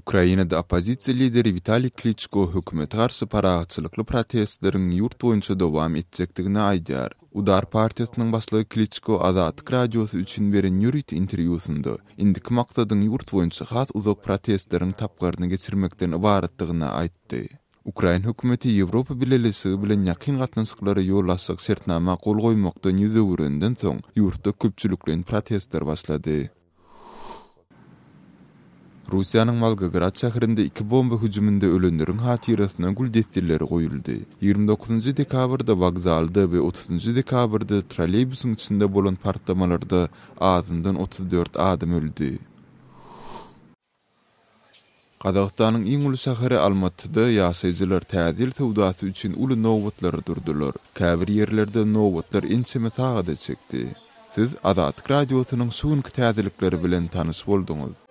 Ukrainada oppozisiýa lideri Witaliý Kliçko hökümete garşy parahatçylykly protestleriň ýurt boýunça dowam etjekdigini aýdýar. Udar partiýasynyň başlygy Kliçko Azatlyk Radiosy üçin beren ýörite interwýusynda indiki maksadyň ýurt boýunça has uzak protestleriň tapgyryny geçirmekden ybaratdygyny aýtdy. Ukrain hökümeti Ýewropa Bileleşigi bilen ýakyn gatnaşyklara ýol açjak şertnama gol goýmakdan ýüz öwürenden soň, ýurtda köpçülikleýin protestler başlady. Russiýanyň Wolgograd şäherinde iki bomba hüjüminde ölenleriň hatyrasyna gül desseleri goýuldy. 29 dekabrda wokzalda we 30 dekabrda trolleýbusyň içinde bolan partlamalarda azyndan 34 adam öldi. Gazagystanyň iň uly şäheri Almatyda ýaşaýjylar Täze ýyl söwdasy üçin uly nobatlara durdular. Käbir ýerlerde nobatlar ençeme sagada çekdi. Siz Azatlyk Radiosynyň şu günki täzelikleri bilen tanyş bolduňyz.